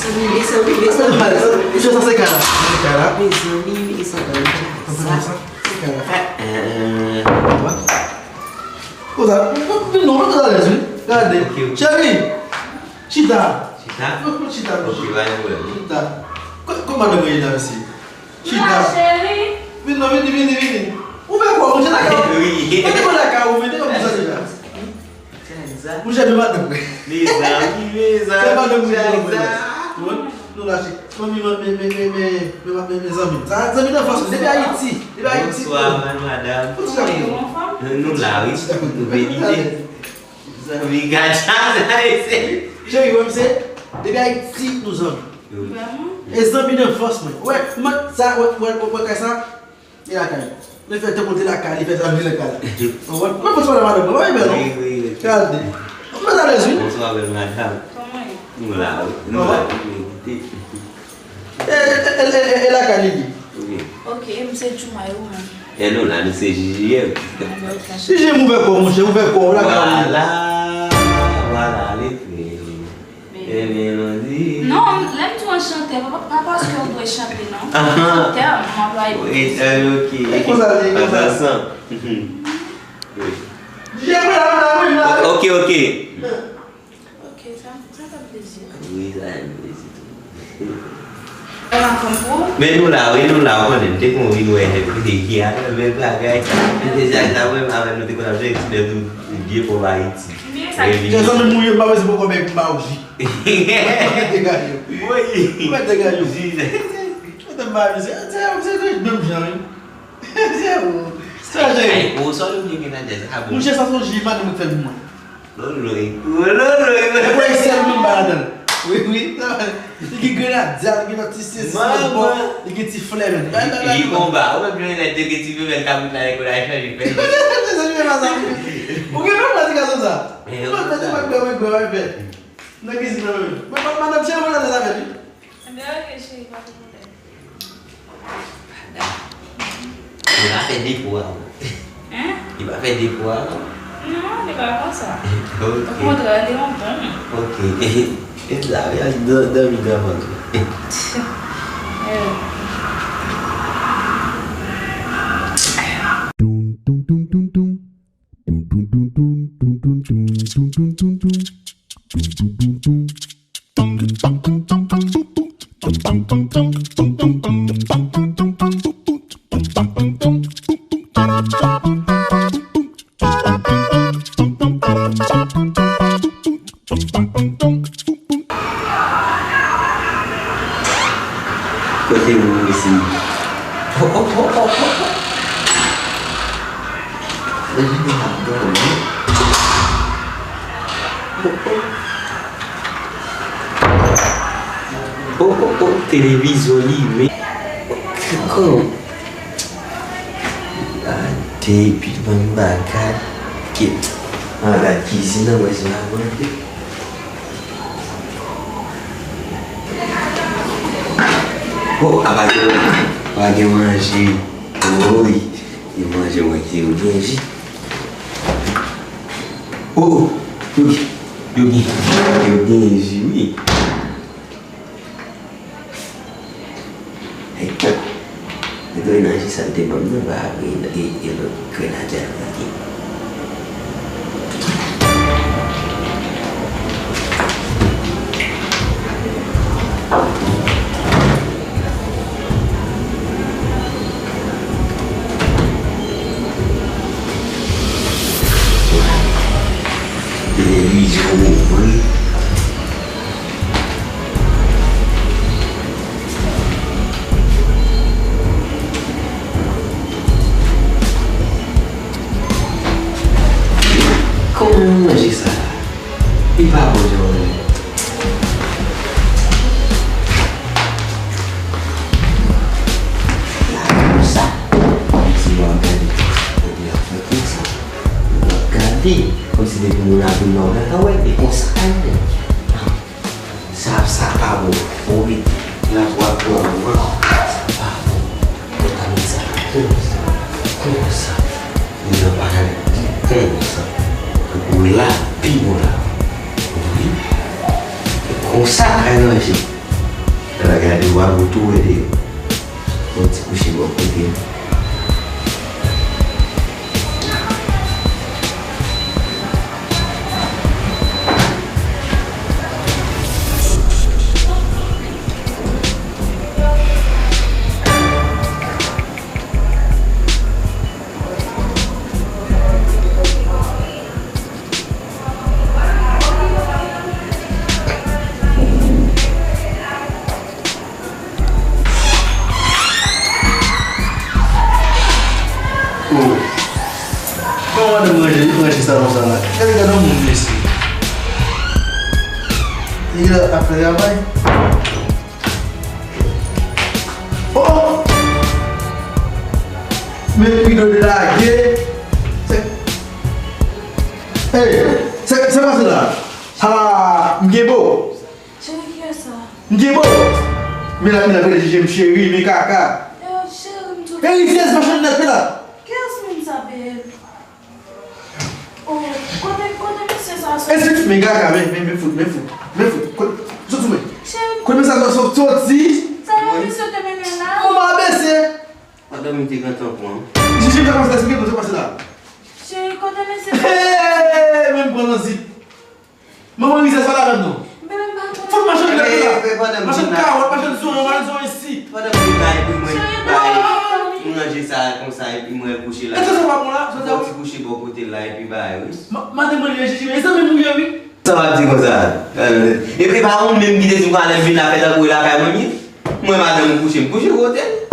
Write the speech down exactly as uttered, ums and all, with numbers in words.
Mezanmi, mezanmi, mezanmi, mezanmi. Mezanmi, mezanmi. Konsa, vin non, mwen alèz, wi. Gade. Ok, ok. Cheri, chita. Chita? Mwen, mwen chita, mwen chita. Ok, pa gen pwoblèm. Chita. Kò-, kòman madanm mwen ye la, mesye? Chita. Ma chérie. Vin non, vini, vini, vini. Ou fè kwa, mwen lakay ou. Wi. Mwen lakay ou, vini, kòman sa deja? Monchè, men madanm mwen. Mezanmi, mezanmi. Se madanm mwen ki pran mwen la. Ou konprann? Nou la, se fanmi, men, men, men, men, men, men, men zanmi. Sa, zanmi nan fòs, depi Ayiti. Depi Ayiti. Bonswa, madam. Ou ti sa. Nou la, wi. Nou benite. Zanmi, gad sa, sa, se. Cheri, wè, m se, depi Ayiti, nou zanmi. Vrèman? E zanmi nan fòs, mwen. Wè, mwen, sa, wè, wè, wè, wè, kay sa. Li lakay. Li fè tankou li lakay, li fè sa, li lakay. Ou konprann? Mwen, mwen, mwen, madanm, mwen, mwen, wi, wi, wi. Gade. Mwen alèz, wi. Bonswa, bèl madanm. Kòman ye? Nou la, wi. Nou la, wi, nou kite. E, e, e, e, e, e lakay li ye. Wi. Ok, m se Djoumay, ou menm? E nou la, nou se J J M. Ah, ben, ok. J J M ouvè kò, monchè, ouvè kò, ou lakay ou. Vwala, vwala, li fre. Ebyen, nou di. Non, lè m di w yon chantè, pa, pa, pa paske w dwe chante, non. Ahan. Chantè, m anplwaye. Wi, e, ok. E konsa, e konsa. An pasan. Wi. J J M la, la, wi, la. Ok, ok. Ok, sa, sa fè m plezi. Wi, sa fè m plezi tou. Sa va, kòm pou? Men nou la, wi, nou la, ou konnen, m te konn vin wè nèg kote ki a, men bagay, m te di ak sa, mwen, avè nou te konn ap jwe ti nèg tou, vye pòv Ayiti. Byen sa. Jezan, men mouye, m pa bezwen poko bèk, m ba ou ji. Mwen te gaye. Wi. Mwen te gaye. Ji. Mwen te ba misye, se, se, se menm jan, wi. Se ou. Se ou, Jerry. Ay, ou sòl ou gen grenadye, sa bon. Monchè, sa se yon ji, madanm mwen fè pou mwen. Loloy. Loloy. E pou Excel, mwen ba ladan l. Wi, wi. Li gen grenadye, li gen ti sesi, bon, li gen ti flè, men. Li konba. Ou menm, jwenn nèg ki gen ti femèl kabrit la, li konn al chanje fè. Mezanmi, men pa sa, wi. Ou gen menm la ti gason sa. Mwen fè, mwen fè, mwen fè. Nan kizin nan, men. Mwen pa madanm cheri, mwen nan zafè li. Ebyen, ok, cheri, pa gen pwoblèm. Ada. Li pa fè depo a ou. Hein? Li pa fè depo a ou. Non, li pa konsa. Ok. Okontrè, li yon bon. Ok. E sa, y ap dò-, dòmi granmoun. Eh. Dum, dum, dum, dum, dum. Dum, dum, dum, dum, dum, dum, dum, dum, dum, dum, dum. Dum, dum, dum, dum. Kote moun isi? Oh, oh, oh, oh, oh. Mezanmi, m ap dòmi. Oh, oh. Oh, oh, oh, televizyon limen. Kòman? Gade, epi ban m bagay. Kit. An gad kizin nan, mwen se la manje. Oh, apa gen, apa gen manje. Wi, gen manje, mwen ki yo gen ji. Oh, oh, yo gen, yo gen, yo gen ji, wi. Epa, grenadye sa l te ban m nan, pa grenadye, e, e lòt grenadye a l manke. Televizyon ouvri. Kòman manje sa? Li pa bon jan manje. La konsa. Kòmsi w ap gade. Gade. W ap gade. Kòmsi depi moun ap vin nan w gata wè. E konsa. Sa, sa pa bon. Bon, wi. Lavwa pran mwen. Sa pa bon. Mwen ta met sa konsa. Konsa. Mwen pa ka met konsa. Pou la, pi bon la. Wi. E konsa, kay ranje. Gade, w ap tou wè deyò. Yon ti kouche bò kote. Oh. Kòman madanm ranje, ranje sa konsa la? Gade, gade yon moun mesye. Nèg la ap fè travay. Oh! Men rido delage. Se, hey, se, se pase la. Hala, m gen bo. Cheri, kiyès sa? M gen bo. Men la, men la, men la, cheri, men kaka. Eh, cheri, m tou. Erizyèz machann nèt la. Kiyès moun sa, babe? Oh, kote, kote mesye sa soti? Espit, men kaka, men, men, men fout, men fout, men fout. Kote, sot sou mwen. Cheri. Kote mesye sa sot, soti? Sa yon mesye te mennen la? Manman a bese. Madanm li te gentan pran. Jiji, m ta kòmanse eksplike nou sa pase la. Cheri, kote mesye sa? Hey, men m pran nan zip. Manman rizèz pa ladann non. Fout machann nèt la. Machann kawòt, machann zoranj, machann zoranj isi. Pandan m te bay pou mwen bay. M ranje sa konsa epi mwen kouche la. Èske sa pa bon la? Sa ti kouche bò kote la epi bay wi. Madanm mwen jiji, mezanmi mwen wi. Sa w ap di konsa? Epi pa ou menm ki te di w ka lè m vin la fè tankou e lakay mwen m ye. Mwen madanm ou kouche, m kouche kote l.